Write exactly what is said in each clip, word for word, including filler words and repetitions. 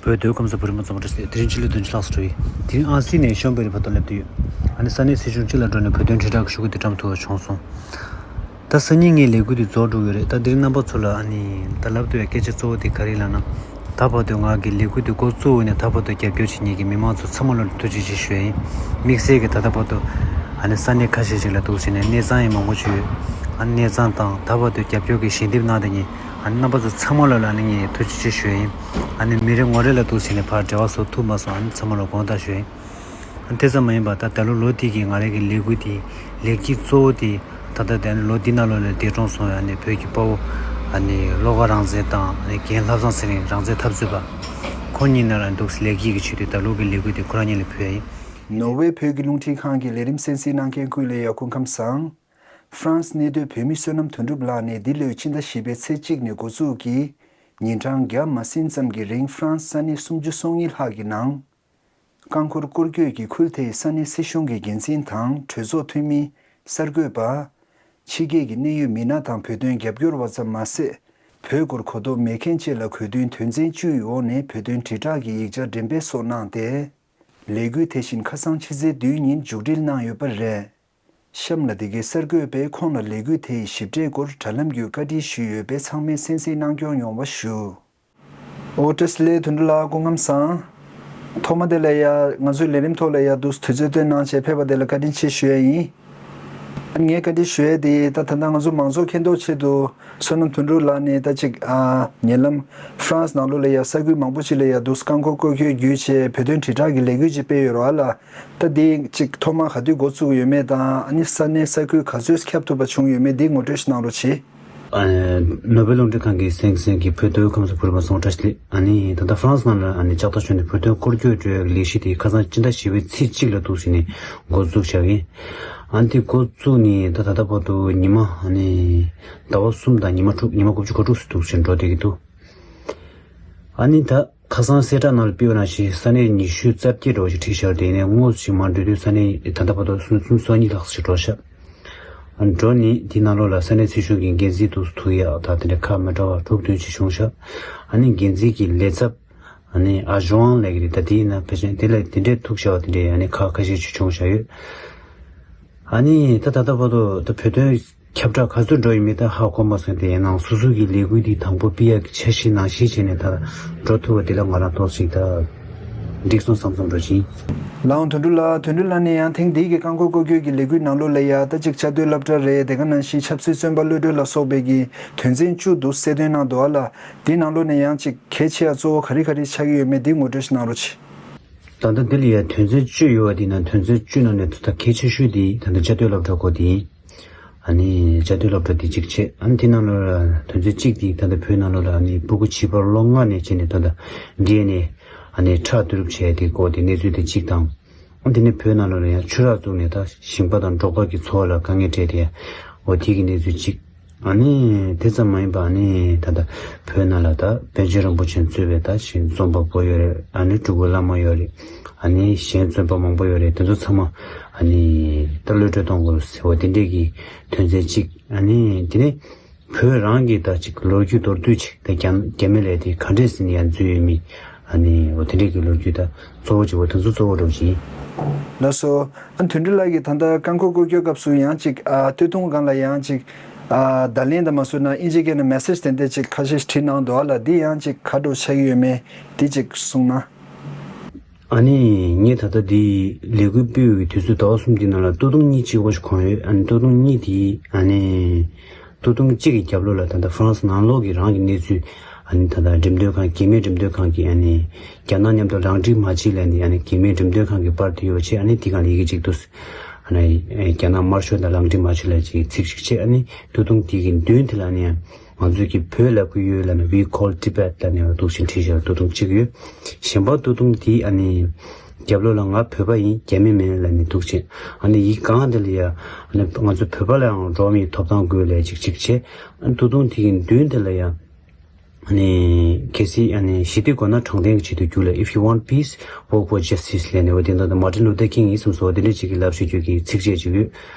བོད་མདོ་ཁམས་ས་བོད་རིགས་མ་རྩ་མོ་བཀྲ་ཤིས་བདེ་ལེགས། དེ་རིང་ཕྱི་ལོ་བདུན་ཅུ་ལྷག་ཙམ་འགྲོ་ཡི། དེ་རིང་ཨང་སི་ནས་ཤོམ་པེ་རི་བར་དུ་སླེབས་བསྡད་ཡོད། ཨ་ནི་ས་གནས་སྲིད་གཞུང་སྤྱི་ལ་འགྲོ་ནས་བོད་དོན་དྲིལ་བསྒྲགས་ཀྱི་ཤོག་གུ་དེ་བཀྲམ་ཐུབ་པ་བྱུང་སོང་། ད་སང་ཉིན་ངའི་ལས་འགུལ་དེ་རྫོགས་འགྲོ་གི་རེད། ད་དེ་རིང་རྣམ་པ་ཚོ་ལ་ཨ་ནི་ད་ལབ་འདོད་པའི་སྐད་ཆ་གཙོ་བོ་དེ་ག་རེ་ལབ་ན། ད་བར་དུ་ང་གི་ལས་འགུལ་དེ་འགོ་བཙུགས་ནས་ད་བར་དུ་རྒྱབ་སྐྱོར་བྱེད་མཁན་གྱི་མི་མང་ཚོ་ཚང་མ་ལ་ཐུགས་རྗེ་ཆེ་ཞུ་ཡ་ཡིན། དམིགས་བསལ་གྱི་ད་ལྟ་བར་དུ་ཨ་ནི་ས་གནས་ཁ་ཤས་ཤིག་ལ་འདུག་བྱས་ནས་གནས་ཚང་ཡང་མང་པོ་ཅིག་ཡོད། ཨ་ནི་གནས་ཚང་དང་ད་བར་དུ་རྒྱབ་སྐྱོར་གྱི་ཞལ་འདེབས་གནང་བསྡད་མཁན་ཨ་ནི་རྣམ་པ་ཚོ་ཚང་མ་ལ་ལ་ཨ་ནི་ངས་ཐུགས་རྗེ་ཆེ་ཞུ་ཡ་ཡིན། ཨ་ནི་མི་རེ་ངོ་རེ་ལ་འདུག་བྱས་ནས་ཕར་འབྲེལ་བ་བཟོ་ཐུབ་མ་སོང་། ཨ་ནི་ཚང་མ་ལ་དགོངས་དག་ཞུ་ཡ་ཡིན། ཨ་ནི་དེ་ཙམ་མ་ཡིན་པར་ད་ད་ལོ་ལོ་འདི་གི་ང་རང་གི་ལས་འགུལ་འདི་ལེགས་སྐྱེས་གཙོ་བོ་དེ་ད་ལྟ་དེ་ནི་ལོ་འདི་ནང་ལོགས་ལ་འདས་གྲོངས་སོང་བའི་ཨ་ནི་བོད་ཀྱི་དཔའ་བོ་ཨ་ནི་བློ་དགའ་རང་བཙན་དང་ཨ་ནི་རྒན་ལྷ་བཟང་ཚེ་རིང་རང་བཙན་འཐབ་རྩོད་པ་ཁོང་གཉིས་ནང་ལ་འདུག་ལེགས་སྐྱེས་ཀྱི་ཆེད་དུ་ད་ལོ་གི་ལས་འགུལ་དེ་ཁོ་རང་གཉིས་ལ་ཕུལ་ཡ་ཡིན། ནོར་ཝེ་བོད་ཀྱི་རླུང་འཕྲིན་ཁང་གི་ལས་རིམ་གསན་གཟིགས་གནང་མཁན་ཀུན་ལ་ཡ་སྐུ་ཁམས་བཟང་། ཧྥ་རན་སི་གནས་སྡོད་བོད་མི་བསོད་ནམས་དོན་གྲུབ་ལགས་ནས་འདི་ལོའི་ཕྱི་ཟླ་བཞི་པའི་ཚེས་གཅིག་ནས་འགོ་འཛུགས་ཀྱིས་ཉིན་གྲངས་བརྒྱ་མ་ཟིན་ཙམ་གྱི་རིང་ཧྥ་རན་སི་ས་གནས་སུམ་ཅུ་སོ་གཉིས་ལྷག་གི་ནང་། རྐང་འཁོར་སྐོར་སྐྱོད་ཀྱིས་ཁུལ་དེའི་ས་གནས་སྲིད་གཞུང་གི་འགན་འཛིན་དང་གྲོས་ཚོགས་འཐུས་མི། གསར་འགོད་པ། ཕྱི་རྒྱལ་གྱི་གནད་ཡོད་མི་སྣ་དང་བོད་དོན་རྒྱབ་སྐྱོར་བ་ཙམ་མ་ཟད། བོད་སྐོར་གོ་རྟོགས་མེད་མཁན་བཅས་ལ་གོ་བསྡུར་དོན་ཚན་བཅུ་ཡི་འོག་ནས་བོད་དོན་དྲིལ་བསྒྲགས་ཀྱི་ཡིག་ཆ་འགྲེམས་སྤེལ་སོགས་གནང་སྟེ། ལས་འགུལ་དེ་བཞིན་ཁ་སང་ཕྱི་ཚེས་བདུན་ཉིན་མཇུག་སྒྲིལ་གནང་ཡོད་པ་རེད། གཤམ་ལ་འདི་གའི་གསར་འགོད་པས་ཁོང་ལ་ལས་འགུལ་དེ་ཡི་ཞིབ་ཕྲའི་སྐོར་དྲ་ལམ་བརྒྱུད་བཀའ་འདྲི་ཞུས་ཡོད་པས་ཚང་མས་གསན་གཟིགས་གནང་སྐྱོང་ཡོང་བ་ཞུ། ཨོ་བཀྲ་ཤིས་བདེ་ལེགས་དོན་གྲུབ་ལགས། སྐུ་ཁམས་བཟང་། ཐོག་མ་དེ་ལ་ཡ་ང་ཚོའི་ལས་རིམ་ཐོག་ལ་ཡ་འདུག་དུས་ཚོད་བཏོན་གནང་བྱས་ཕེབས་པ་དེ་ལ་བཀའ་དྲིན་ཆེ་ཞུ་ཡ་ཡིན། ངས་བཀའ་འདྲི་ཞུ་ཡ་དེ་ད་ད་ལྟ་ང་ཚོ་མང་ཚོགས་མཁྱེན་རྟོགས་ཆེད་དུ་བསོད་ནམས་དོན་གྲུབ་ལགས་ནས་ད་ཅིག་ཨ་ཉེ་ལམ་ཧྥ་རན་སི་ནང་ལོགས་ལ་ཡ་ས་ཁུལ་མང་པོ་ཅིག་ལ་ཡ་འདུག་རྐང་འཁོར་སྐོར་སྐྱོད་བརྒྱུད་བྱས་བོད་དོན་དྲིལ་བསྒྲགས་ཀྱི་ལས་འགུལ་ཅིག་སྤེལ་ཡོད་རེད་བ་ལ། ད་དེ་ཅིག་ཐོག་མར་ག་དུས་འགོ་བཙུགས་ཡོད་མེད་དང་ཨ་ནི་ས་གནས་ས་ཁུལ་ག་ཚོད་ཁྱབ་ཐུབ་པ་བྱུང་ཡོད་མེད་དེ་ངོ་སྤྲོད་ཞིག་གནང་རོགས་གྱིས། ཨ། ནོར་ཝེ་རླུང་འཕྲིན་ཁང་གི་གསན་གཟིགས་མཁན་གྱི་བོད་མདོ་ཁམས་ས་བོད་རིགས་མ་སོང་བཀྲ་ཤིས་བདེ་ལེགས། ཨ་ནི་ད་ལྟ་ཧྥ་རན་སི་ནང་ལ་ཨ་ནི་ལྕགས་རྟ་ཞོན་ནས་བོད་དོན་སྐོར་སྐྱོད་སྤྲོད་ཡག་གི་ལས་གཞི་དེ་ཁ་སང་སྤྱི་ཟླ་བཞི་པའི་ཚེས་གཅིག་ལ་འདུག་ཟེར་ནས་འགོ་འཛུགས་བྱས་ཡིན། ཨ་ནི་དེ་འགོ་བཙུགས་ནས་ད་ད་ལྟ་བར་དུ་ཉི་མ་ཨ་ནི་ཟླ་བ་གསུམ་དང་ཉི་མ་དྲུག་ཉི་མ་དགུ་བཅུ་གོ་དྲུག་ཙམ་འདུག་ཟེར་འགྲོ་བསྡད་ཀྱི་འདུག་ཨ་ནི་ད། ཁ་སང་གསལ་བསྒྲགས་ནང་ལ་ཕུལ་བ་ནང་བཞིན་ས་གནས་ཉི་ཤུ་རྩ་བརྒྱད་འདྲ་བོ་ཞིག་བྲིས་བཞག་དེ་ནས་དངོས་སུ་ཞིག་མར་འགྲོ་དུས་ས་གནས་ད་ལྟ་བར་དུ་སུམ་ཅུ་སོ་གཉིས་ལྷག་ཞིག་འགྲོ་ཤག་འགྲོ་ནས་དེའི་ནང་ལོགས་ལ་ས་གནས་སྲིད་གཞུང་གི་འགན་འཛིན་དུ་ཐུག་ཡག་དང་དེ་འདྲ་ཁག་མི་འདྲ་བ་དྲུག་བདུན་ཅིག་བྱུང་ཤག་ཨ་ནི་འགན་འཛིན་གྱི་ལས་ཚབ་ཨ་ནི་ཨ་ཞུའང་ལབ་ཀྱི་རེད། ད་དེའི་ནང་ཕལ་ཆེར་དེ་ལ་དེ་འདྲས་ཐུག་བཞག་པ་དེ་འདྲས་ཨ་ནི་ཁག་ཁ་ཤས་ཅིག་བྱུང་བཞག་ཡོད། ཨ་ནི་ད་ད་ལྟ་བར་དུ་ད་བོད་དོན་ཁྱབ་བསྒྲགས་ག་ཚོད་འགྲོ་ཡོད་མེད་ད་ཧ་གོ་མ་སོང་། དེ་ཡིན་ནའང་སོ་སོ་གི་ལས་འགུལ་འདི་དང་པོ་སྤེལ་ཡག་གི་འཆར་གཞི་ནང་བཞིན་བྱས་ནས་ད་འགྲོ་ཐུབ་པ་དེ་ལ་ང་རང་ཏོག་ཙམ་ད་འགྲིག་སོང་བསམ་བསམ་འགྲོ་ཅིང་། ལགས་འོང་དོན་གྲུབ་ལགས། དོན་གྲུབ་ལགས་ནས་ཡང་ཐེངས་འདིའི་གི་རྐང་འཁོར་སྐོར་སྐྱོད་ཀྱི་ལས་འགུལ་ནང་ལོགས་ལ་ཡ་ད་ཅིག་བཅའ་སྡོད་སློབ་གྲྭ་རེད། དེ་ག་ནང་བཞིན་ཆབ་སྲིད་བཙོན་པ་གློད་གྲོལ་ལ་སོགས་པའི་གི་དོན་ཚན་བཅུ་འདུག་གསལ་སྟོན་གནང་འདུག་ཨ་ལ། འདིའི་ནང་ལོགས་ནས་ཡང་ཅིག་གལ་ཆེ་ཡ་གཙོ་བོ་ག་རེ་ག་རེ་ཆགས་ཀྱི་ཡོད་མེད་འདི་ངོ་སྤྲོད་ཞིག་གནང་རོགས་གྱིས། ད་ལྟ་འདི་ལ་ཡ་དོན་ཚན་བཅུ་ཡོད་པ་འདི་ནང་དོན་ཚན་བཅུ་ནང་ནས་ད་ལྟ་གལ་ཆེ་ཤོས་འདི་ད་ལྟ་བཅའ་སྡོད་སློབ་གྲྭ་སྐོར་འདི་ཡིན། ཨ་ནི་བཅའ་སྡོད་སློབ་གྲྭ་འདི་གཅིག་བྱས། ཨ་ནི་དེ་ནང་ལོགས་ལ་དོན་ཚན་གཅིག་འདི་ད་ལྟ་བོད་ནང་ལོགས་ལ་ཨ་ནི་སྤུ་གུ་བྱིས་པ་ལོ་ལྔ་ནས་བྱས་ནས་ད་ལྟ་ཌི་ཨེན་ཨེ་ཨ་ནི་ཁྲག་བསྡུ་རུབ་བྱས་དེ་སྐོར་དེ་གནས་ཚུལ་དེ་གཅིག་དང་། ཨ་དེ་ནས་བོད་ནང་ལོགས་ལ་ཡང་ཆུ་རགས་བཙུགས་ནས་ད་ཞིང་པ་དང་འབྲོག་པ་གི་འཚོ་བ་ལ་དཀའ་ངལ་འཕྲད་དེ་འོ་དེ་གི་གནས་ཚུལ་གཅིག་ཨ་ནི་དེ་ཙམ་མ་ཡིན་པ་ཨ་ནི་ད་ལྟ་བོད་ནང་ལ་ད་པཎ་ཆེན་རིན་པོ་ཆེ་གཙོས་པའི་ད་ཞིང་རྩོམ་པ་པོ་ཡོད་རེད། ཨ་ནི་སྤྲུལ་སྐུ་བླ་མ་ཡོད་རེད། ཨ་ནི་གཞན་བཙོན་པ་མང་པོ་ཡོད་རེད། དེ་ཚོ་ཚང་མ་ཨ་ནི་ད་གློད་གྲོལ་གཏོང་དགོས་ཟེར་བ་དེ་འདྲས་ཀྱི་དོན་ཚན་གཅིག་ཨ་ནི་དེ་ནས་བོད་རང་གི་ད་ཅིག་ལོ་རྒྱུས་མདོར་བསྡུས་ཅིག་ད་རྒྱ་རྒྱ་མི་ལས་དེ་ག་འདྲས་ཟིན་ཡང་འཛུལ་ཡོད་མེད་ཨ་ནི་འོ་དེ་འདྲས་ཀྱི་ལོ་རྒྱུས་ད་གཙོ་བོ་ཅིག་འོ་དེ་ཚོ་གཙོ་བོ་འགྲོ་བཞིན། ལགས་སོ། ཨ་དོན་གྲུབ་ལགས་ཀྱིས་ད་ལྟ་རྐང་འཁོར་སྐོར་སྐྱོད་སྐབས་སུ་ཡང་ཅིག་ཨ་སྟོད་ཐུང་སྒང་ལ་ཡང་ཅིག་ཨ་བརྡ་ལན་དང་མ་སོང་ན་ཨིན་ཇི་སྐད་ནས་མེ་སེ་ཇི་དེ་འདྲས་ཅིག་ཁ་ཤས་བྲིས་གནང་འདུག་ཨ་ལ། འདི་ཡང་ཅིག་ག་འདྲ་ཆགས་ཀྱི་ཡོད་མེད་འདི་ཅིག་གསུངས་ན། ཨ་ནི་ངས་ད་ལྟ་འདི་ལས་འགུལ་སྤེལ་བའི་དུས་ཚོད་ཟླ་བ་གསུམ་གྱི་ནང་ལ་སྟོད་ཐུང་གཉིས་གཅིག་པ་ཞིག་གོན་ཡོད། ཨ་ནི་སྟོད་ཐུང་གཉིས་དེ་ཨ་ནི་སྟོད་ཐུང་གཅིག་གི་རྒྱབ་ལོགས་ལ་ད་ལྟ་ཧྥ་རན་སི་ནང་ལོགས་ཀྱི་རང་གི་གནས་ཚུལ་ཨ་ནི་ད་ལྟ་འགྲེམས་སྟོན་ཁང་གེགས་མེད་འགྲེམས་སྟོན་ཁང་གི་ཨ་ནི་རྒྱ་ནག་མཉམ་དུ་རང་འཁྲི་མ་བྱེད་ལབ་ནས་ཨ་ནི་གེགས་མེད་འགྲེམས་སྟོན་ཁང་གི་པར་དེ་ཡོད་ཆེ་ཨ་ནི་དེ་སྒང་ལ་ཡི་གེ་གཅིག་འདུག་ཨ་ནི་རྒྱ་ནག་དམར་ཤོག་དང་རང་འཁྲི་མ་བྱེད་ལབ་ཅིག་ཚིག་ཅིག་བྱས། ཨ་ནི་སྟོད་ཐུང་དེ་གི་མདུན་དེ་ལ་ཨ་ནི་ང་ཚོས་ཀྱི་བོད་ལབ་ཀྱི་ཡོད་ལབ་ནས་We call Tibet ལབ་ནས་འདུག་ཅིང་བྲིས་བཞག་སྟོད་ཐུང་གཅིག་ཡོད། གཞན་པ་སྟོད་ཐུང་དེ་ཨ་ནི་རྒྱབ་ལོགས་ལ་ང་བོད་པ་ཡིན་རྒྱ་མི་མིན་ལབ་ནས་འདུག་ཅིང་ཨ་ནི་ཡི་གེ་སྒང་དེ་ལ་ཡ་ཨ་ནི་ང་ཚོ་བོད་པ་ལའང་འགྲོ་བ་མིའི་ཐོབ་ཐང་དགོས་ལབ་ཅིག་ཅིག་བྱས། ཨ་ནི་སྟོད་ཐུང་དེ་གི་མདུན་དེ་ལ་ཡ། ཨ་ནི་གལ་སྲིད་ཨ་ནི་ཞི་བདེ་དགོས་ན་དྲང་བདེན་གྱི་ཆེད་དུ་རྒྱུགས་ལ། If you want peace, work for justice ལབ་ནས་འོ་དེ་འདྲ་དང་མར་ཊིན་ལུ་ཐར་ཀིང་ཡིན་བསམ་སོང་། འོ་དེ་འདྲ་ཅིག་གི་ལབ་ཤེས་རྒྱུ་གི་ཚིགས་བཅད་ཅིག་ཡོད།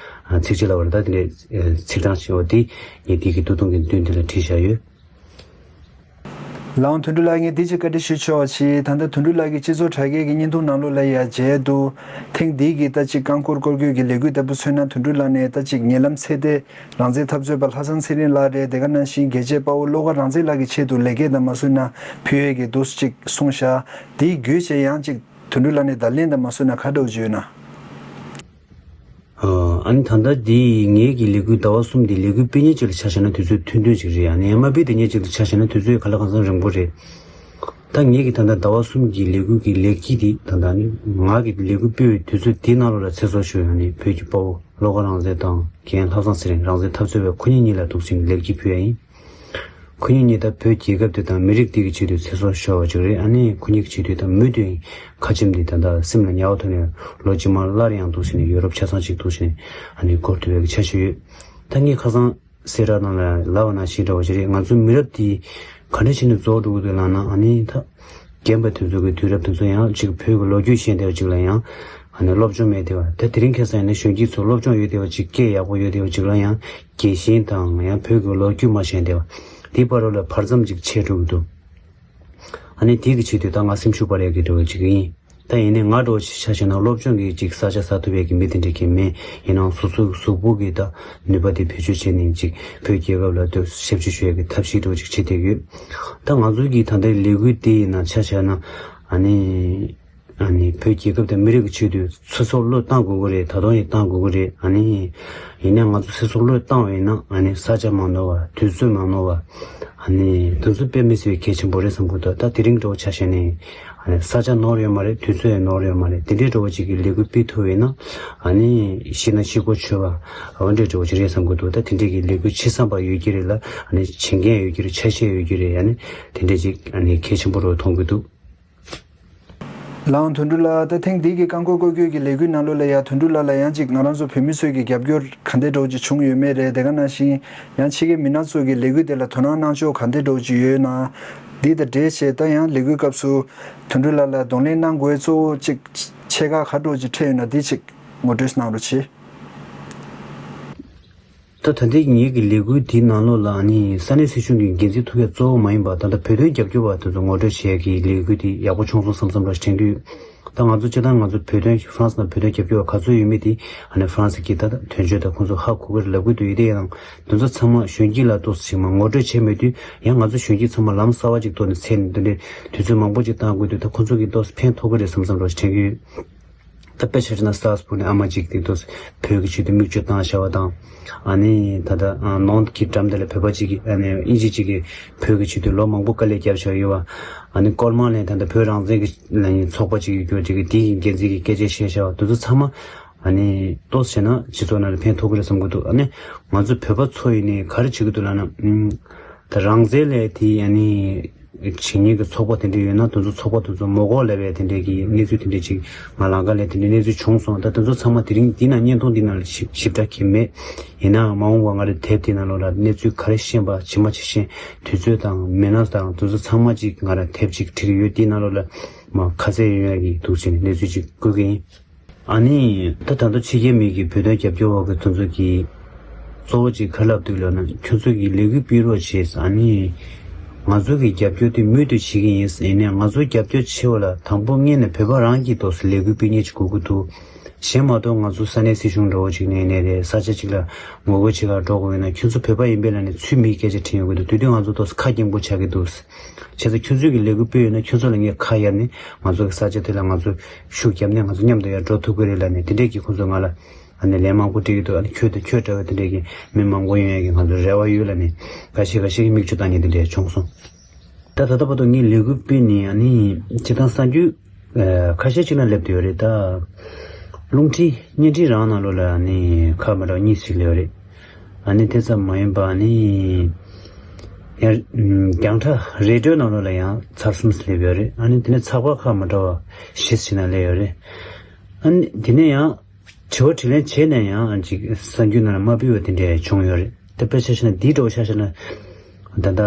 ཨ་ཚིགས་བཅད་ལབ་པ་རེད། ད་དེ་འདྲའི་ཚིག་གྲངས་ཤིག་འོ་དེ་ངས་དེ་གི་སྟོད་ཐུང་གི་མདུན་དེ་ལ་བྲིས་བཞག་ཡོད། ལའང་དོན་གྲུབ་ལགས། ངས་འདི་ཅིག་བཀའ་འདྲི་ཞུ་ཆོག་ཅིག་ད་ལྟ་དོན་གྲུབ་ལགས་ཀྱིས་སྤྱི་ཚོགས་དྲ་རྒྱའི་གི་བརྙན་ཐུང་ནང་ལོགས་ལ་ཡ་མཇལ་འདུག་ཐེངས་འདིའི་གི་ད་ཅིག་རྐང་འཁོར་སྐོར་སྐྱོད་ཀྱི་ལས་འགུལ་ལྟ་བུ་མཚོན་ན། དོན་གྲུབ་ལགས་ནས་ད་ཅིག་ཉེ་ལམ་ཚེ་འདས་རང་བཙན་འཐབ་རྩོད་པ་ལྷ་བཟང་ཚེ་རིང་ལགས་རེད། དེ་ག་ནང་བཞིན་རྒྱལ་གཅེས་དཔའ་བོ་བློ་དགའ་རང་བཙན་ལགས་ཀྱི་ཆེད་དུ་ལེགས་སྐྱེས་དང་མ་སུ་ན་ཕུལ་ཡས་ཀྱི་འདུག་ཅིག་གསུངས་ཤག་དེའི་བརྒྱུད་བྱས་ཡང་ཅིག་དོན་གྲུབ་ལགས་ནས་བརྡ་ལན་དང་མ་སུ་ན་ག་འདྲ་བོ་ཅིག་ཡོད་ན། ཨ་ནི་ད་ལྟ་འདི་ངེད་ཀྱི་ལས་འགུལ་ཟླ་བ་གསུམ་འདི་ལས་འགུལ་སྤེལ་མཁན་ཅིག་ལ་ཆ་བཞག་ན་དུས་ཚོད་ཐུང་ཐུང་ཅིག་རེད། ཨ་ནི་མ་སྤེལ་བསྡད་མཁན་ཅིག་ལ་ཆ་བཞག་ན་དུས་ཚོད་ག་ལ་གང་འཚམ་རིང་པོ་རེད། ད་ངེད་ཀྱི་ད་ལྟ་ཟླ་བ་གསུམ་གྱི་ལས་འགུལ་གྱི་ལས་འགུལ་འདི་ད་ལྟ་ནི་ང་གི་ལས་འགུལ་སྤེལ་བའི་དུས་ཚོད་འདི་ནང་ལོགས་ལ་ཚེ་སྲོག་ཤོར་ཡོད་ནི་བོད་ཀྱི་དཔའ་བོ་བློ་དགའ་རང་བཙན་དང་རྒན་ལྷ་བཟང་ཚེ་རིང་རང་བཙན་འཐབ་རྩོད་པ་ཁོ་གཉིས་གཉིས་ལ་འདུག་ཅིང་ལེགས་སྐྱེས་ཕུལ་ཡ་ཡིན། ཁོ་གཉིས་གཉིས་ད་བོད་རྒྱལ་ཁབ་དེ་དང་མི་རིགས་འདི་གི་ཆེད་དུ་ཚེ་སྲོག་ཤོར་བ་ཅིག་རེད། ཨ་ནི་ཁོ་གཉིས་ཀྱི་ཆེད་དུ་ད་མུ་མཐུད་ཁ་ཆེམས་འདི་ད་ལྟ་སེམས་ལ་ཉར་བ་ཐོག་ནས་ལོ་རྗེས་མ་སླར་ཡང་འདུག་ཟེར་ནས་ཡོ་རོབ་ཆ་ཚང་གཅིག་འདུག་ཟེར་ནས་ཨ་ནི་འགོར་ཐུབ་པའི་གི་འཆར་གཞི་ཡོད། ད་ངས་ཁ་སང་གསལ་བསྒྲགས་ནང་ལ་ལབ་པ་ནང་བཞིན་འདྲ་བོ་ཅིག་རེད། ང་ཚོའི་མི་རབས་འདི་ག་འདྲ་བྱས་ནས་རྫོགས་འགྲོ་གི་འདུག་ལབ་ན། ཨ་ནི་ད་རྒན་པ་དེ་ཚོ་གི་དུས་རབས་དེ་ཚོ་ཡང་ཅིག་བོད་ཀྱི་ལོ་རྒྱུས་ཤེས་བསྡད་པ་ཅིག་ལ་ཡང་ཨ་ནི་སློབ་སྦྱོང་མེད་བསྡད་པ། ད་དེ་རིང་ཁ་སང་ཡིན་ན་གཞོན་སྐྱེས་ཚོ་སློབ་སྦྱོང་ཡོད་བསྡད་པ་ཅིག་སྐད་ཡག་པོ་ཡོད་བསྡད་པ་ཅིག་ལ་ཡང་རྒྱལ་ཞེན་དང་ཡང་བོད་ཀྱི་ལོ་རྒྱུས་མ་ཤེས་བསྡད་པ། དེའི་བར་ལ་བར་མཚམས་ཅིག་ཆད་འགྲོ་གི་འདུག་ཨ་ནི་དེ་གི་ཆེད་དུ་ད་ང་སེམས་ཤུགས་སྤར་ཡག་གི་འགྲོ་བ་ཅིག་ཡིན། ད་ཡིན་ནའི་ང་འདྲ་བོ་ཞིག་ཆ་བཞག་ན་སློབ་སྦྱོང་གི་ཅིག་ས་ཆ་ཟ་ཐུབ་ཡག་གི་མི་དེ་འདྲ་གི་མེད། ཡིན་ནའང་སོ་སོའི་གཟུགས་པོ་གི་ད་ནུས་པ་དེ་བེད་སྤྱོད་བྱས་ནས་ཅིག་བོད་རྒྱལ་ཁབ་ལ་ལྟོས་ཞབས་ཕྱི་ཞུ་ཡག་གི་ཐབས་ཤེས་འདྲ་བོ་ཅིག་བྱེད་བསྡད་ཡོད། ད་ང་ཚོའི་གི་ད་ལྟའི་ལས་འགུལ་དེ་ཡིན་ན་ཆ་བཞག་ན་ཨ་ནི། ཨ་ནི་བོད་རྒྱལ་ཁབ་དང་མི་རིགས་ཀྱི་ཆེད་དུ་ཚེ་སྲོག་བློས་བཏང་དགོས་ཀྱི་རེད། ད་དུང་ཡང་བཏང་དགོས་ཀྱི་རེད། ཨ་ནི་ཡིན་ནའི་ང་ཚོ་ཚེ་སྲོག་བློས་བཏང་བ་ཡིན་ན་ཨ་ནི་ས་ཆ་མ་ནོར་བ། དུས་ཚོད་མ་ནོར་བ། ཨ་ནི་དེ་ཚོ་དཔེ་མི་སྲིད་པའི་གལ་ཆེན་པོ་རེད་བསམ་གྱི་འདུག་ད་དེ་རིང་འདྲ་བོ་ཆ་བཞག་ནས་ཨ་ནི་ས་ཆ་ནོར་ཡོད་མ་རེད། དུས་ཚོད་ཡང་ནོར་ཡོད་མ་རེད། དེ་འདྲའི་འདྲ་བོ་ཅིག་གི་ལས་འགུལ་སྤེལ་ཐུབ་པ་ཡིན་ན་ཨ་ནི་ཤི་ན་ཤི་གོ་ཆོད་པ་འོ་འདྲའི་འདྲ་བོ་ཅིག་རེད་བསམ་གྱི་འདུག་ད་དེ་འདྲའི་གི་ལས་འགུལ་བྱེད་བསམ་པ་ཡོད་ཀྱི་རེད་ལ། ཨ་ནི་བྱེད་མཁན་ཡོད་ཀྱི་རེད། ཆ་ཤས་ཡོད་ཀྱི་རེད། ཨ་ནི་དེ་འདྲ་ཅིག་ཨ་ནི་གལ་ཆེན་པོ་རུ་མཐོང་གི་འདུག་ལའང་དོན་གྲུབ་ལགས། ད་ཐེངས་འདི་གི་རྐང་འཁོར་སྐོར་སྐྱོད་ཀྱི་ལས་འགུལ་ནང་ལོགས་ལ་ཡ་དོན་གྲུབ་ལགས་ལ་ཡང་ཅིག་ང་རང་ཚོ་བོད་མི་ཚོས་ཀྱི་རྒྱབ་སྐྱོར་ག་འདྲ་འདྲ་བོ་ཅིག་བྱུང་ཡོད་མེད་རེད། དེ་ག་ནང་བཞིན་ཡང་ཕྱི་རྒྱལ་མི་སྣ་ཚོ་གི་ལས་འགུལ་དེ་ལ་དོ་སྣང་གནང་ཕྱོགས་ག་འདྲ་འདྲ་བོ་ཅིག་ཡོད་ན། འདི་དང་འབྲེལ་བྱས་ད་ཡང་ལས་འགུལ་སྐབས་སུ་དོན་གྲུབ་ལགས་ལ་གདོང་ལེན་གནང་དགོས་གཙོ་བོ་ཅིག་ཆེ་ཁག་ག་འདྲ་བོ་ཅིག་འཕྲད་ཡོད་ན་འདི་ཅིག་ངོ་སྤྲོད་གནང་རོགས་གྱིས། ད་ད་ལྟའི་ངེད་ཀྱི་ལས་འགུལ་འདིའི་ནང་ལོགས་ལ་ནི་ས་གནས་སྲིད་གཞུང་གི་འགན་འཛིན་ཐུག་ཡ་གཙོ་བོ་མ་ཡིན་པ། ད་ལྟ་བོད་དོན་རྒྱབ་སྐྱོར་བ་དེ་ཚོ་ངོ་སྤྲོད་བྱེད་ཡ་གི་ལས་འགུལ་འདི་ཡག་པོ་བྱུང་སོང་བསམ་བསམ་འདྲ་ཞིག་དྲན་གྱི་ཡོད། ད་ང་ཚོ་སྤྱིར་བཏང་ང་ཚོ་བོད་དོན་ཧྥ་རན་སི་ནང་བོད་དོན་རྒྱབ་སྐྱོར་བ་ག་ཚོད་ཡོད་མེད་དེ་ཨ་ནི་ཧྥ་རན་སི་གིས་ད་ལྟ་དོན་གཅོད་དང་ཁོང་ཚོ་ཧ་གོ་གི་རེད་ལབ་གི་འདུག་ཡིན་དེ་ཡང་དེ་ཚོ་ཚང་མ་གཞོན་སྐྱེས་ལ་ཏོག་ཙམ་ཞིག་མ་ངོ་སྤྲོད་བྱས་མེད་དུས་ཡང་ང་ཚོ་གཞོན་སྐྱེས་ཚང་མ་ལམ་གསར་བ་ཅིག་ཐོག་ནས་འཚོལ་ནས་འདི་འདྲའི་དུས་ཚོད་མང་པོ་ཅིག་བཏང་དགོས་དུས་ད་ཁོང་ཚོ་གིས་ཏོག་ཙམ་ཕན་ཐོགས་གི་རེད་བསམ་བསམ་འདྲ་ཞིག་དྲན་གྱི་ཡོད། ད་དཔེ་ཆ་བཞག་ན་སྟར་སི་བུག་ནས་ཨ་མ་གཅིག་དེ་ཚོ་བོད་ཀྱི་ཆེད་དུ་མིག་ཆུ་བཏང་བཞག་པ་དང་། ཨ་ནི་ད་ལྟ་ནོན་གྱི་འགྲམ་དེ་ལ་བོད་པ་གཅིག་གིས་ཨ་ནི་དབྱིན་ཇི་གཅིག་གིས་བོད་ཀྱི་ཆེད་དུ་ལོ་མང་པོ་དཀའ་ལས་བརྒྱབ་བཞག་ཡོད་པ། ཨ་ནི་ཀོར་མང་ལན་ད་ལྟ་བོད་རང་བཙན་གྱི་ཚོགས་པ་གཅིག་ཡོད་རྒྱུ་གཅིག་གིས་དེའི་འགན་འཛིན་གྱིས་སྐད་ཆ་བཤད་བཞག་པ་དེ་ཚོ་ཚང་མ་ཨ་ནི་ཏོག་ཙམ་བྱས་ན་སྤྱི་ཚོགས་ནང་ལ་ཕན་ཐོགས་ཀྱི་རེད་བསམ་གྱི་འདུག་ཨ་ནི་ང་ཚོ་བོད་པ་ཚོ་ཡིན་ནའི་ག་རེ་བྱེད་ཀྱི་འདུག་ལབ་ན། ད་རང་བཙན་ལས་དེ་ཨ་ནི། བྱེད་མཁན་གྱི་ཚོགས་པ་དེ་འདྲ་ཡོད་ན་དེ་ཚོ་ཚོགས་པ་དེ་ཚོ་མ་དགོས་ལབ་པའི་དེ་འདྲའི་གི་གནས་ཚུལ་དེ་འདྲ་ཅིག་ང་ལམ་ཁ་ལ་དེ་འདྲའི་གནས་ཚུལ་བྱུང་སོང་། ད་དེ་ཚོ་ཚང་མ་དེ་རིང་འདི་ན་བརྙན་ཐུང་འདི་ནང་ལ་ཞིབ་ཞིབ་ཕྲ་གི་མེད། ཡིན་ནའང་མ་འོངས་པ་ང་རའི་དེབ་དེ་ནང་ལོགས་ལ་གནས་ཚུལ་ག་རེ་ཤེས་པ་ཇི་མ་ཇི་བཞིན་དུས་ཚོད་དང་མི་སྣ་དང་དེ་ཚོ་ཚང་མ་ཅིག་ང་ར་དེབ་ཅིག་བྲིས་ཀྱི་ཡོད། དེའི་ནང་ལོགས་ལ་མ་ཁ་གསལ་ཡོང་ཡ་གི་འདུག་ཟེར་ནས་གནས་ཚུལ་ཅིག་བཀོད་ཀྱི་ཡིན། ཨ་ནི་ད་ད་ལྟ་ཕྱི་རྒྱལ་མི་གི་བོད་དོན་རྒྱབ་སྐྱོར་བ་གི་དེ་ཚོ་གི་གཙོ་བོ་གཅིག་ག་ལབ་འདུག་ལབ་ན། ཁྱོད་ཚོ་གི་ལས་འགུལ་སྤེལ་རོགས་བྱེད། ཨ་ནི་ང་ཚོ་གི་རྒྱབ་སྐྱོར་དེ་མུ་མཐུད་བྱེད་ཀྱི་ཡིན། ཡིན་ནའི་ང་ཚོ་རྒྱབ་སྐྱོར་བྱེད་པ་ལ་དང་པོ་སྔོན་ནས་བོད་པ་རང་གིས་ཏོག་ཙམ་ལས་འགུལ་སྤེལ་མཁན་ཅིག་དགོས་ཀྱི་འདུག་གཞན་མ་གཏོགས་ང་ཚོ་ས་གནས་སྲིད་གཞུང་འདྲ་བོ་ཅིག་ནས་ནས་རེད། ས་ཆ་ཅིག་ལ་ངོ་རྒོལ་བྱེད་གར་འགྲོ་དགོས་ཡོད་ན་ཁྱོད་ཚོ་བོད་པ་ཡིན་པས་ལབ་ནས་ཚུར་མིས་སྐད་ཆ་དྲིས་ཡོང་གི་འདུག་དེ་དུས་ང་ཚོ་ཏོག་ཙམ་ཁ་སྐྱེངས་པོ་ཆགས་ཀྱི་འདུག་བྱས་ཙང་ཁྱོད་ཚོས་ཀྱི་ལས་འགུལ་སྤེལ་ཡོད་ན་ཁྱོད་ཚོ་ལ་ངས་ཁ་གཡར་ནས་ང་ཚོ་གི་ས་ཆ་དེ་ལ་ང་ཚོ་ཤུགས་བརྒྱབ་ནས་ང་ཚོ་མཉམ་དུ་ཡར་འགྲོ་ཐུབ་ཀྱི་རེད་ལབ་ནས་དེ་འདྲས་ཀྱི་ཁོང་ཚོས་ང་ལ་ཨ་ནི་ལན་མང་པོ་སྤྲད་ཀྱི་འདུག་ཨ་ནི་ཁྱོད་དང་ཁྱོད་འདྲ་བ་དེ་འདྲས་ཀྱི་མི་མང་པོ་ཡོང་ཡས་ཀྱི་ང་ཚོ་རེ་བ་ཡོད་ལབ་ནས་འགའ་ཞིག་འགའ་ཞིག་གིས་མིག་ཆུ་བཏང་མཁན་དེ་འདྲས་བྱུང་སོང་། ད་ད་ལྟ་བར་དུ་ངས་ལས་འགུལ་སྤེལ་ནས་ཨ་ནི་སྤྱིར་བཏང་གསར་འགྱུར་ཁ་ཤས་ཅིག་ལ་སླེབས་བསྡད་ཡོད་རེད་ད། རླུང་འཕྲིན་བརྙན་འཕྲིན་རང་ནང་ལོགས་ལ་ཨ་ནི་ཁག་མི་འདྲ་བ་གཉིས་ཤིག་སླེབས་ཡོད་རེད། ཨ་ནི་དེ་ཙམ་མ་ཡིན་པ་ཨ་ནི་ཡང་རྒྱང་བསྒྲགས་རེ་ཌིའོ་ནང་ལོགས་ལ་ཡང་ཚར་གསུམ་སླེབས་ཡོད་རེད། ཨ་ནི་དེ་ནས་ཚགས་པར་ཁག་མི་འདྲ་བ་བཞི་ཞིག་ནང་སླེབས་ཡོད་རེད། ཨ་ནི་དེ་ནས་ཡང་དྲི་བ་དྲིས་ལན་བྱས་ནས་ཡང་ཅིག་གསར་འགྱུར་ནང་ལ་མ་ཕུལ་བ་དེ་འདྲ་བྱུང་ཡོད་རེད། དེ་དཔེ་ཆ་བཞག་ན་འདིའི་འདྲ་བོ་ཆ་བཞག་ན་ད་ལྟ་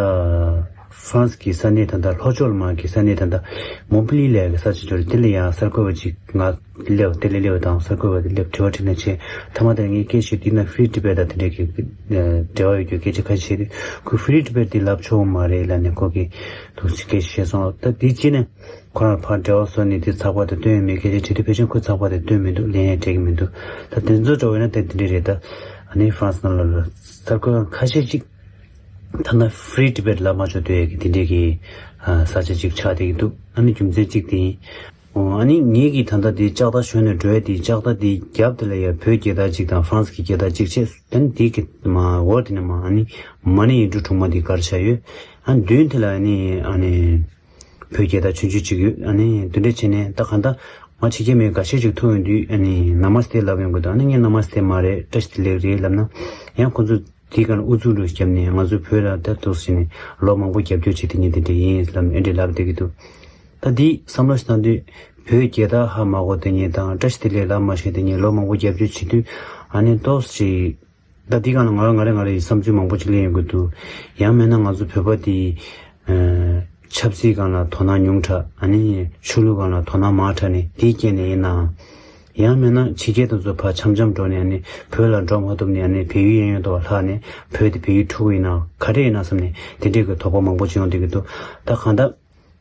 ཧྥ་རན་སི་གི་ས་གནས་ད་ལྟ་ལྷོ་ཕྱོགས་ལ་མར་གྱི་ས་གནས་ད་ལྟ་མོན་པེ་ལི་ལབ་ཡག་གི་ས་ཆ་དེ་རེད། དེ་ལ་ཡང་གསར་འགོད་པ་ཅིག་ང་སླེབས། དེ་ལ་སླེབས་པ་དང་གསར་འགོད་པ་དེ་སླེབས་དྲི་བ་དྲིས་ལན་བྱས། མཐའ་མ་དེར་ངས་སྐད་ཆ་འདི་ན་Free Tibet དང་དེ་འདྲའི་གི་འབྲེལ་བ་ཡོད་རྒྱུ་སྐད་ཆ་ཁ་ཤས་དེ། ཁོས་Free Tibet འདི་ལབ་ཆོག་མ་རེད་ལབ་ནས་ཁོ་གིས་འདུག་སེ་སྐད་ཆ་བཤད་སོང་། ད་འདི་ཅི་ནས་ཁོ་རང་ཕར་འབྲེལ་བ་བཟོས་ནས་འདི་ཚགས་པར་དེ་བཏོན་ཡོད་མེད་སྐད་ཆ་དྲིས་དུས་ཕལ་ཆེར་ཁོས་ཚགས་པར་དེ་བཏོན་མི་འདུག་ལན་ཡང་སྤྲད་ཀྱི་མི་འདུག་ད་དེ་ཚོ་འདྲ་བོ་ཡིན་ན་ད་དེ་འདྲ་རེད། ད་ཨ་ནི་ཧྥ་རན་སི་ནང་ལ་ལ་གསར་འགོད་ཁ་ཤས་ཅིག་ད་ལྟ་Free Tibet ལབ་མ་ཆོག་འདོད་ཡས་ཀྱི་དེ་འདྲས་ཀྱི་ས་ཆ་ཅིག་ཆགས་བསྡད་ཀྱི་འདུག་ཨ་ནི་རྒྱུ་མཚན་གཅིག་དེ་ཡིན། ཨོ། ཨ་ནི་ངེད་ཀྱིས་ད་ལྟ་དེ་ལྕགས་རྟ་ཞོན་ནས་འགྲོ་ཡས་དེ། ལྕགས་རྟ་དེ་རྒྱབ་དེ་ལ་ཡ་བོད་རྒྱལ་དར་གཅིག་དང་ཧྥ་རན་སི་གི་རྒྱལ་དར་གཅིག་བྱས། ཨ་ནི་དེ་གི་མ་འོག་དེ་ནས་མ་ཨ་ནི་མ་ཎི་ཡིག་འབྲུ་དྲུག་མ་དེ་ག་རེ་བཞག་ཡོད། ཨ་ནི་མདུན་དེ་ལ་ཨ་ནི་ཨ་ནི་བོད་རྒྱལ་དར་ཆུང་ཆུང་གཅིག་ཡོད། ཨ་ནི་དེ་འདྲ་བྱས་ནས་ད་གང་ལྟར་ང་ཕྱི་རྒྱལ་མི་འགའ་ཤས་ཅིག་ཐུག་ཡོང་དུས་ཨ་ནི་ན་མ་སྟེ་ལབ་ཡོང་གི་འདུག་ཨ་ནི་ངས་ན་མ་སྟེ་མ་རེད། བཀྲ་ཤིས་བདེ་ལེགས་རེད་ལབ་ན། ཡང་ཁོ་ཚོ་དེའི་སྒང་ལ་ཨུ་ཚུགས་འདྲ་བརྒྱབ་ནས་ང་ཚོ་བོད་ལ་ད་འདུག་ཟེར་ནས་ལོ་མང་པོ་རྒྱབ་སྐྱོར་བྱེད་དེ་ཉིན་དེ་འདྲ་ཡིན་ལབ་ནས་ཨེ་འདྲ་ལབ་བསྡད་ཀྱི་འདུག་ད་འདི་བསམ་བློ་ཞིག་བཏང་དུས་བོད་རྒྱལ་དར་ཧ་མ་གོ་དེ་ཉིན་དང་བཀྲ་ཤིས་བདེ་ལེགས་ལབ་མ་ཤེས་དེ་ཉིན་ལོ་མང་པོ་རྒྱབ་སྐྱོར་བྱེད་དུས་ཨ་ནི་ཏོག་ཙམ་ད་འདི་སྒང་ལ་ང་རང་ང་རེ་ང་རེ་ཡི་བསམ་ཚུལ་མང་པོ་ཅིག་གླེང་ཡོང་གི་འདུག་ཡང་མིན་ན་ང་ཚོ་བོད་པ་དེ་ཆབ་སྲིད་སྒང་ལ་དོ་སྣང་ཉུང་དྲགས། ཨ་ནི་ཆོས་ལུགས་སྒང་ལ་དོ་སྣང་མང་དྲགས་ནས་དེའི་རྐྱེན་ནས་ཡིན་ནའང་། ཡང་མིན་ན་ཕྱི་རྒྱལ་དེ་ཚོ་ཕར་འཆམ་འཆམ་འགྲོ་ནས་ཨ་ནི་བོད་ལ་འགྲོ་མ་ཐུབ་ནས་ཨ་ནི་བལ་ཡུལ་གཡས་གཡོན་དུ་ལྷག་ནས་བོད་དེ་བལ་ཡུལ་འཁྲུག་གི་ཡིན་ན་ག་རེ་ཡིན་ན་བསམ་ནས་དེ་འདྲའི་གི་དོགས་པ་མང་པོ་ཅིག་ཡོང་བསྡད་ཀྱི་འདུག་ད་གང་ལྟར་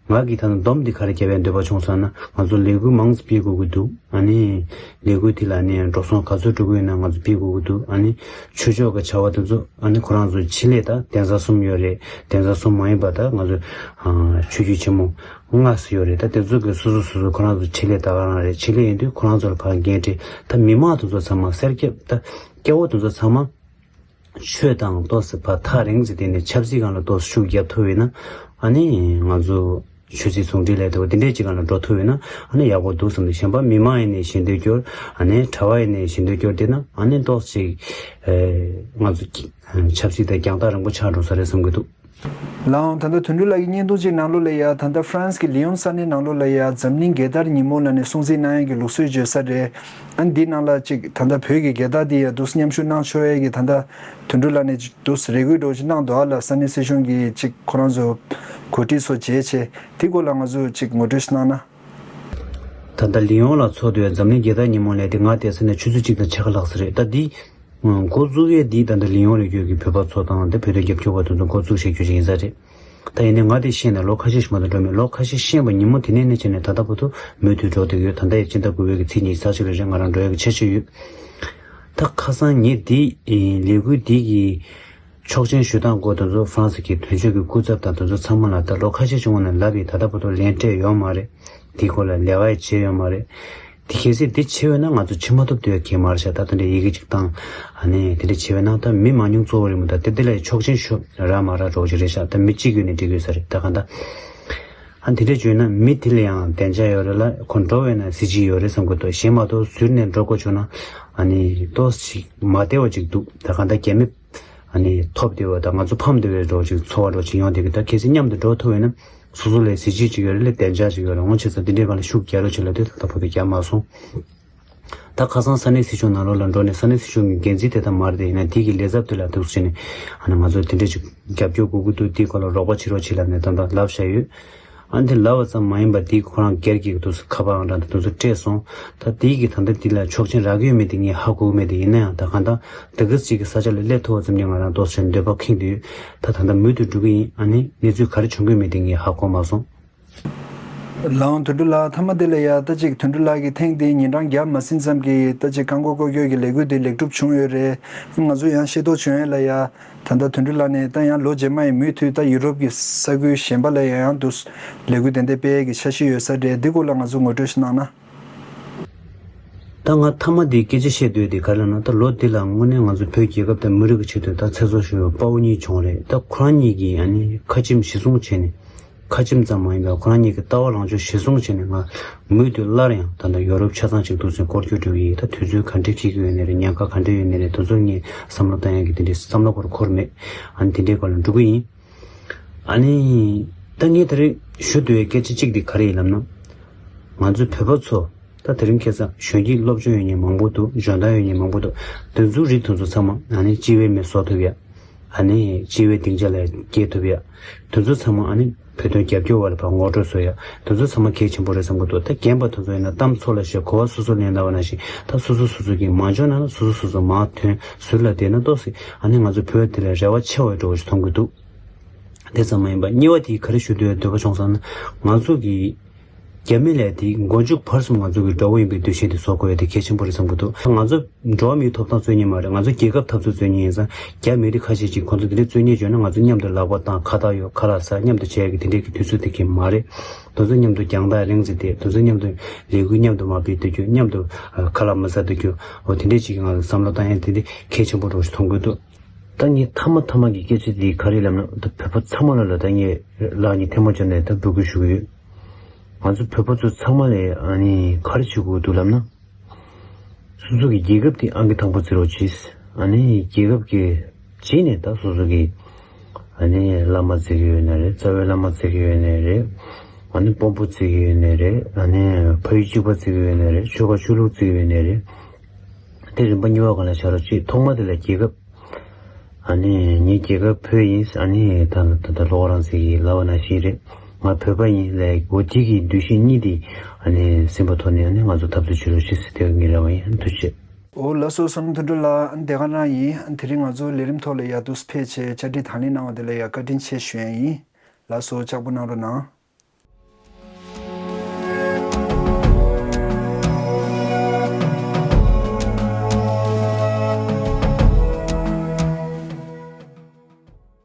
ང་གིས་ད་ནི་སྡོམ་འདི་ག་རེ་བརྒྱབ་པའི་འདོད་པ་བྱུང་སོང་ན། ང་ཚོ་ལས་འགུལ་མང་ཙམ་སྤེལ་དགོས་ཀྱི་འདུག་ཨ་ནི་ལས་འགུལ་དེ་ལ་ནི་འགྲོ་སོང་ག་ཚོད་འགྲོ་གི་ཡོད་ན་ང་ཚོ་སྤེལ་དགོས་ཀྱི་འདུག་ཨ་ནི་ཆོས་ཕྱོགས་ཀྱི་བྱ་བ་དེ་ཚོ་ཨ་ནི་ཁོ་རང་ཚོ་ཆེད་ལས་ད་གདན་ས་གསུམ་ཡོད་རེད། གདན་ས་གསུམ་མ་ཡིན་པ་ད་ང་ཚོ་ཆོས་བརྒྱུད་ཆེན་མོ་ལྔ་ཙམ་ཡོད་རེད། ད་དེ་ཚོ་གི་སོ་སོ་སོ་སོ་ཁོ་རང་ཚོ་ཆེད་ལས་ད་ག་རང་རེད། ཆེད་ལས་ཡིན་དུས་ཁོ་རང་ཚོ་ལ་ཕར་འགན་སྤྲད། ད་མི་མང་དེ་ཚོ་ཚང་མ་སེར་སྐྱ་ད་སྐྱ་བོ་དེ་ཚོ་ཚང་མ་ཆོས་དང་ཏོག་ཙམ་ཕར་ཐག་རིང་ཙམ་བསྡད་ནས་ཆབ་སྲིད་སྒང་ལ་ཏོག་ཙམ་ཤུགས་རྒྱབ་ཐུབ་ཡོད་ན་ཨ་ནི་ང་ཚོ་ཆོས་སྲིད་ཟུང་འབྲེལ་ལས་དོ་དེ་འདྲའི་ཅིག་སྒང་ལ་འགྲོ་ཐུབ་ཡོད་ན་ཨ་ནི་ཡག་པོ་འདུག་བསམ་སྟེ། གཞན་པ་མི་མང་ཡིན་ནའི་ཞེ་འདོད་སྐྱོར། ཨ་ནི་གྲྭ་པ་ཡིན་ནའི་ཞེ་འདོད་སྐྱོར་བསྡད་ན་ཨ་ནི་ཏོག་ཙམ་ཅིག་ཨེ་ང་ཚོ་ཆབ་སྲིད་དང་རྒྱང་ཐག་རིང་པོ་ཆགས་འགྲོ་ས་རེད་བསམ་གྱི་འདུག་ལགས་འོང་། ད་ལྟ་དོན་གྲུབ་ལགས་ཀྱི་བརྙན་ཐུང་ཅིག་ནང་ལོགས་ལ་ཡ། ད་ལྟ་ཧྥ་རན་སི་གི་ལི་ཡོན་ས་གནས་ནང་ལོགས་ལ་ཡ་འཛམ་གླིང་རྒྱལ་དར་ཉིན་མོ་ལབ་ནས་སྲུང་བརྩི་གནང་ཡས་ཀྱི་ལུགས་སྲོལ་བརྗོད་ས་རེད། ཨ་ནི་འདི་ནང་ལ་ཅིག་ད་ལྟ་བོད་ཀྱི་རྒྱལ་དར་འདི་ཡ་འདུག་སེ་མཉམ་ཞུགས་གནང་ཆོག་ཡས་ཀྱི་ད་ལྟ་དོན་གྲུབ་ལགས་ནས་འདུག་སེ་རེ་སྐུལ་འདྲ་བོ་ཅིག་གནང་འདུག་ཨ་ལ། ས་གནས་སྲིད་གཞུང་གིས་ཅིག་ཁོ་རང་ཚོ་གོ་སྒྲིག་སོགས་བྱས་བྱས་དེ་སྐོར་ལ་ང་ཚོ་ཅིག་ངོ་སྤྲོད་ཞིག་གནང་ན། ད་ལྟ་ལི་ཡོན་ལ་ཚོགས་འདུ་ཡ་འཛམ་གླིང་རྒྱལ་དར་ཉིན་མོ་ལས་དེ་ང་བལྟས་ས་ནས་ཆུ་ཚོད་གཅིག་དང་ཕྱེད་ཀ་ལྷག་ས་རེད། ད་འདི་འགོ་འཛུགས་ཡས་འདི་ད་ལྟ་ལི་ཡོན་ལ་ཡོད་ཀྱི་བོད་པ་ཚོ་དང་དེ་བོད་དོན་རྒྱབ་སྐྱོར་བ་དེ་ཚོ་འགོ་འཛུགས་བྱེད་རྒྱུ་ཞིག་ཡིན་ས་རེད། ད་ཡིན་ནའི་ང་དེ་ཤེས་ནས་ལོ་ཁ་ཤས་ཤིག་མ་གཏོགས་འགྲོ་མེད། ལོ་ཁ་ཤས་ཤེས་པ་ཉིན་མོ་དེ་ནས་ནས་བྱས་ནས་ད་ལྟ་བར་དུ་མུ་མཐུད་འགྲོ་བསྡད་ཡོད། ད་ལྟ་ཡང་སྤྱི་ཟླ་དགུ་པའི་གི་ཚེས་ཉི་ཤུ་རྩ་གཅིག་ལ་རེད། ང་རང་འགྲོ་ཡག་གི་འཆར་གཞི་ཡོད། ད་ཁ་སང་ངས་འདི་ལས་འགུལ་འདི་གི་ཆོག་མཆན་ཞུ་སྟངས་སྐོར་དེ་ཚོ་ཧྥ་རན་སི་གི་དོན་གཅོད་ཀྱི་སྐུ་ཚབ་དང་དེ་ཚོ་ཚང་མ་ལ་ད་ལོ་ཁ་ཤས་བྱུང་བ་ནས་ལབ་ཡིན། ད་ལྟ་བར་དུ་ལན་སྤྲད་ཡོད་མ་རེད། དེའི་སྐོར་ལ་ལས་ཀ་ཡང་བྱས་ཡོད་མ་རེད། དེ་གལ་སྲིད་འདི་བྱས་ཡོད་ན་ང་ཚོ་ཕྱིན་མ་ཐུབ་དུས་ཡ་གལ་མ་རེད་ཤག་ད་དེ་འདྲའི་ཡི་གེ་ཅིག་བཏང་། ཨ་ནི་དེ་འདྲ་བྱས་ཡོད་ན་ད་མི་མང་ཉུང་གཙོ་བོ་རེད་མོད། ད་དེ་དེ་ལ་ཡ་ཆོག་མཆན་ཞུ་རག་མ་རག་འདྲ་བོ་ཅིག་རེད་ཤག་ད་མི་གཅིག་ཡོད་ནས་འགྲིག་གི་ཡོད་ས་རེད། ད་གང་ལྟར་ཨ་འདི་འདྲ་བྱས་ཡོད་ན་མི་དེ་ལ་ཡང་བདེ་འཇགས་ཡོད་རེད་ལ། ཁོ་འགྲོ་བས་ན་གཟི་བརྗིད་ཡོད་རེད་བསམ་གི་འདུག་གཞན་མ་གཏོགས་ཟུར་ནས་འགྲོ་དགོས་བྱུང་ན་ཨ་ནི་ཏོག་ཙམ་ཞིག་མ་བདེ་བ་ཅིག་འདུག་ད་གང་ལྟར་རྒྱ་མི་ཨ་ནི་ཐོབ་བདེ་བ་དང་ང་ཚོ་ཕམ་བདེ་བའི་འདྲ་བོ་ཅིག་ཚོར་བ་འདྲ་བོ་ཅིག་ཡོང་བསྡད་ཀྱི། ད་གལ་སྲིད་མཉམ་དུ་འགྲོ་ཐུབ་པ་ཡིན་ན་སོ་སོ་ལ་གཟི་བརྗིད་ཅིག་ཡོད་རེད་ལ། བདེ་འཇགས་ཅིག་ཡོད་རེད། འོང་བྱས་ཙང་འདི་འདྲའི་སྒང་ལ་ཤུགས་རྒྱག་རོགས་བྱེད་ལབ་དུས་ད་ལྟ་བར་དུ་རྒྱག་མ་སོང་། ད་ཁ་སང་ས་གནས་སྲིད་གཞུང་ནང་ལོགས་ལ་འགྲོ་ནས་ས་གནས་སྲིད་གཞུང་གི་འགན་འཛིན་དེ་ལྟར་མ་རེད་དེ། ཡིན་ན་དེ་གི་ལས་ཚབ་དེ་ལ་འདུག་སེ་བྱས་ནས་ཨ་ནི་ང་ཚོ་དེ་འདྲ་ཅིག་རྒྱབ་སྐྱོར་དགོས་ཀྱི་འདུག་དེའི་སྐོར་ལ་རོགས་པ་བྱེད་རོགས་བྱེད་ལབ་ནས་ད་ལྟ་ལབ་བཞག་ཡོད། ཨ་ནི་དེ་ལབ་པ་ཙམ་མ་ཡིན་པར་དེ་ཁོ་རང་སྒེར་གྱི་འདུག་སེ་ཁ་པར་ཨང་གྲངས་དེ་དེ་ཚོ་སྤྲད་སོང་། ད་དེ་གི་ད་ལྟ་དེ་ལ་ཆོག་མཆན་རག་གི་ཡོད་མེད་དེ་ངས་ཧ་གོ་གི་མེད་དེ། ཡིན་ན་ཡང་ད་གང་ལྟར་དེ་གི་ཅིག་གི་ས་ཆ་ལ་སླེབས་ཐུབ་པ་ཙམ་གྱིས་ང་རང་འདུག་སེ་འདོད་པ་ཁེངས་བསྡད་ཡོད། ད་ད་ལྟ་མུ་མཐུད་འགྲོ་གི་ཡིན། ཨ་ནི་གནས་ཚུལ་ག་རེ་བྱུང་གི་མེད་དེ་ངས་ཧ་གོ་མ་སོང་། ལགས་འོང་། དོན་གྲུབ་ལགས། མཐའ་མ་དེ་ལ་ཡ་ད་ཅིག་དོན་གྲུབ་ལགས་ཀྱིས་ཐེངས་འདིའི་ཉིན་གྲངས་བརྒྱབ་མ་ཟིན་ཙམ་གྱི་ད་ཅིག་རྐང་འཁོར་སྐོར་སྐྱོད་ཀྱི་ལས་འགུལ་འདི་ལེགས་གྲུབ་བྱུང་ཡོད་རེད། ང་ཚོ་ཡང་ཤེས་རྟོགས་བྱུང་ཡས་ལ་ཡ། ད་ལྟ་དོན་གྲུབ་ལགས་ནས་ད་ཡང་ལོ་རྗེས་མ་ཡི་མུ་མཐུད་ད་ཡུ་རོབ་ཀྱི་ས་ཁུལ་གཞན་པ་ལ་ཡང་ཡང་དུ་ལས་འགུལ་དེ་འདྲ་སྤེལ་ཡས་ཀྱི་འཆར་གཞི་ཡོད་ས་རེད། འདི་སྐོར་ལ་ང་ཚོ་ངོ་སྤྲོད་ཞིག་གནང་ན། ད་ང་མཐའ་མ་འདི་སྐད་ཆ་བཤད་འདོད་དེ་ག་རེ་ལབ་ན། ད་ལོ་འདི་ལ་དངོས་གནས་ང་ཚོ་བོད་རྒྱལ་ཁབ་དང་མི་རིགས་ཀྱི་ཆེད་དུ་ད་ཚེ་སྲོག་ཤོར་བའི་དཔའ་བོ་གཉིས་བྱུང་རེད། ད་ཁོ་རང་གཉིས་ཀྱིས་ཨ་ནི་ཁ་ཆེམས་གཞི་བཟུང་བྱས་ནས། ཁ་ཆེམས་ཙམ་མ་ཡིན་པར་ཁོ་རང་གཉིས་ཀྱི་ལྟ་བ་ལངས་ཕྱོགས་གཞི་བཟུང་བྱས་ནས། ང་མུ་མཐུད་སླར་ཡང་ད་ལྟ་ཡོ་རོབ་ཆ་ཚང་གཅིག་ཏུ་སོང་སྐོར་སྐྱོད་འགྲོ་གི་ཡིན། ད་དུས་ཚོད་ག་འདྲས་འཁེལ་གྱི་ཡོད་ནའི་རེད། ཉེན་ཁ་ག་འདྲས་ཡོད་ནའི་རེད། དེ་ཚོ་ངས་བསམ་བློ་བཏང་ཡག་གི་དེ་འདྲས་བསམ་བློ་སྐོར་འཁོར་མེད། ཨ་ནི་དེ་འདྲའི་སྐོར་ལ་འགྲོ་གི་ཡིན། ཨ་ནི་ད་ངས་ད་རེས་ཞུ་འདོད་པའི་སྐད་ཆ་གཅིག་དེ་ག་རེ་ཡིན་ལབ་ན། ང་ཚོ་བོད་པ་ཚོ་ད་དེ་རིང་ཁ་སང་གཞོན་སྐྱེས་སློབ་སྦྱོང་ཡོད་མཁན་མང་པོ་འདུག་འཇོན་ཐང་ཡོད་མཁན་མང་པོ་འདུག་དེ་ཚོའི་རིགས་དེ་ཚོ་ཚང་མ་ཨ་ནི་སྤྱི་པའི་མི་བཟོ་ཐུབ་ཡ། ཨ་ནི་སྤྱི་བའི་སྡིངས་ཆ་ལ་སྐྱེལ་ཐུབ་ཡ། དེ་ཚོ་ཚང་མ་ཨ་ནི་བོད་དོན་རྒྱབ་སྐྱོར་བ་ལ་ཕར་ངོ་སྤྲོད་བཟོ་ཡ། དེ་ཚོ་ཚང་མ་གལ་ཆེན་པོ་རེད་བསམ་གྱི་འདུག་ད་རྒན་པ་དེ་ཚོ་ཡིན་ན་གཏམ་ཚོ་ལ་བཤད། གོ་བ་སོ་སོ་ལེན་ལབ་པ་ནང་བཞིན། ད་སོ་སོ་སོ་སོ་གི་མ་འཇོན་ན་ན་སོ་སོ་སོ་སོ་མར་ཐོན། ཟུར་ལ་བསྡད་ན་ཏོག་ཙམ་ཨ་ནི་ང་ཚོ་བོད་དེ་ལ་རེ་བ་ཆེ་བ་འགྲོ་བ་ཞིག་མཐོང་གི་འདུག་དེ་ཙམ་མ་ཡིན་པ་གཉིས་པ་དེ་ག་རེ་ཞུ་འདོད་འདོད་པ་བྱུང་སོང་ན། ང་ཚོ་གི་རྒྱ་མི་ལས་དེ་མགོ་མཇུག་བར་གསུམ་ང་ཚོ་གི་དགྲ་བོ་ཡིན་པའི་འདུ་ཤེས་དེ་བཟོ་དགོས་ཡ་དེ་གལ་ཆེན་པོ་རེད་བསམ་གྱི་འདུག་ང་ཚོ་འགྲོ་བ་མིའི་ཐོབ་ཐང་རྩོད་མཁན་མ་རེད། ང་ཚོ་རྒྱལ་ཁབ་འཐབ་རྩོད་རྩོད་མཁན་ཡིན་ཙང་། རྒྱ་མི་རིགས་ཁ་ཤས་ཅིག་ཁོང་ཚོ་དེ་འདྲའི་རྩོད་མཁན་བྱུང་ན་ང་ཚོ་མཉམ་དུ་ལག་པ་བཏང་། ཁ་བཏགས་ཡོད། ཁ་ལག་ཟ། མཉམ་དུ་བྱེད་ཡ་གི་དེ་འདྲའི་གི་དུས་ཚོད་དེ་གི་མ་རེད། དེ་ཚོ་མཉམ་དུ་རྒྱང་ཐག་རིང་ཙམ་བསྡད། དེ་ཚོ་མཉམ་དུ་ལས་འགུལ་མཉམ་དུ་མ་སྤེལ་བསྡད་རྒྱུ། མཉམ་དུ་ཨ་ཁ་ལག་མ་ཟ་བསྡད་རྒྱུ། འོ་དེ་འདྲའི་ཅིག་གི་ང་ཚོ་བསམ་བློ་བཏང་ཡ་དེ་འདྲའི་གལ་ཆེན་པོ་འདྲ་བོ་ཞིག་མཐོང་གི་འདུག་ད་ངས་མཐའ་མ་མཐའ་མ་གི་སྐད་ཆ་འདི་ག་རེ་ལབ་ན། ད་བོད་པ་ཚང་མ་ལ་ལ་ད་ངས་ལག་གཉིས་ཐལ་མོ་སྦྱར་ནས་ད་འབོད་སྐུལ་ཞུ་གི་ཡོད། ང་ཚོ་བོད་པ་ཚོ་ཚང་མ་ལ་ཨ་ནི་ག་རེ་བྱེད་དགོས་འདུག་ལབ་ན། སོ་སོ་གི་རྒྱལ་ཁབ་དེ་ཨང་ཀི་དང་པོ་བརྩི་རོགས་གྱིས། ཨ་ནི་རྒྱལ་ཁབ་ཀྱི་རྗེས་ནས་ད་སོ་སོ་གི་ཨ་ནི་བླ་མ་བརྩི་གི་ཡོད་ནའི་རེད། རྩ་བའི་བླ་མ་བརྩི་གི་ཡོད་ནའི་རེད། ཨ་ནི་དཔོན་པོ་བརྩི་གི་ཡོད་ནའི་རེད། ཨ་ནི་ཕ་ཡུལ་གཅིག་པ་བརྩི་གི་ཡོད་ནའི་རེད། ཆོལ་ཁ་ཆོས་ལུགས་བརྩི་གི་ཡོད་ནའི་རེད། དེ་རིམ་པ་གཉིས་པ་སྒང་ལ་བྱ་རོགས་གྱིས། ཐོག་མ་དེ་ལ་རྒྱལ་ཁབ། ཨ་ནི་ངའི་རྒྱལ་ཁབ་བོད་ཡིན། ཨ་ནི་ད་ད་ད་ལོ་རང་ཟེར་གྱི་ལབ་པ་ནང་བཞིན་རེད། ང་བོད་པ་ཡིན་ལབ་འོ་དེ་གི་འདུ་ཤེས་གཉིས་དེ་ཨ་ནི་ཟིན་པ་ཐོག་ནས་ཨ་ནི་ང་ཚོ་འཐབ་རྩོད་བྱེད་རོགས་ཞེས་ཟེར་དེ་ག་ངའི་རེ་བ་ཡིན། ཐུགས་རྗེ་ཆེ། འོ་ལགས་སོ། བསོད་ནམས་དོན་གྲུབ་ལགས། ཨ་ནི་དེ་ག་རང་ཡིན། ཨ་ནི་དེ་རིང་ང་ཚོ་ལས་རིམ་ཐོག་ལ་ཡར་འདུག་སེ་ཕེབས་བྱས་བཅར་འདྲི་དང་ལེན་གནང་བ་དེ་ལ་ཡང་བཀའ་དྲིན་ཆེ་ཞུ་ཡ་ཡིན། ལགས་སོ། ལྕགས་པོ་གནང་རོགས་གནང་།